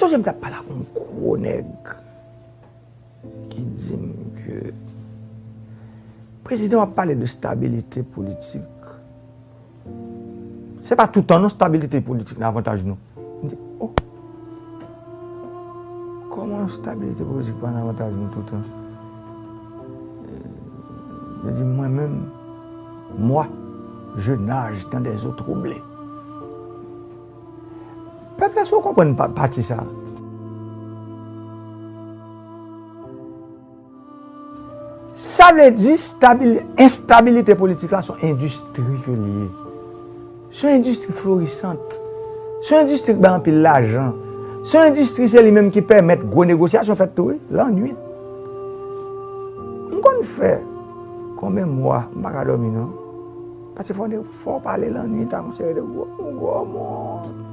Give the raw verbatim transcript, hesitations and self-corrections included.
Sonje m t ap pale ak yon gwo nèg ki di m ke prezidan w ap pale de stabilite politik. Se pa toutan non stabilite politik nan avantaj nou. M di, oh, kòman stabilite politik pa nan avantaj nou toutan? Yo di mwen menm, moi, je nage dans des eaux troublées. Pèp la, si w konprann pa- pati sa a. Sa vle di stabil- enstabilite politik la se yon endistri ke li ye. Se yon endistri florisant. Se yon endistri ki bay anpil lajan. Se yon endistri se li menm ki pèmèt gwo negosyasyon fèt tou wi, lannwit. M konn fè konbyen mwa m pa ka dòmi non. Paske fò w pale lannwit ak yon seri de gwo gwo moun.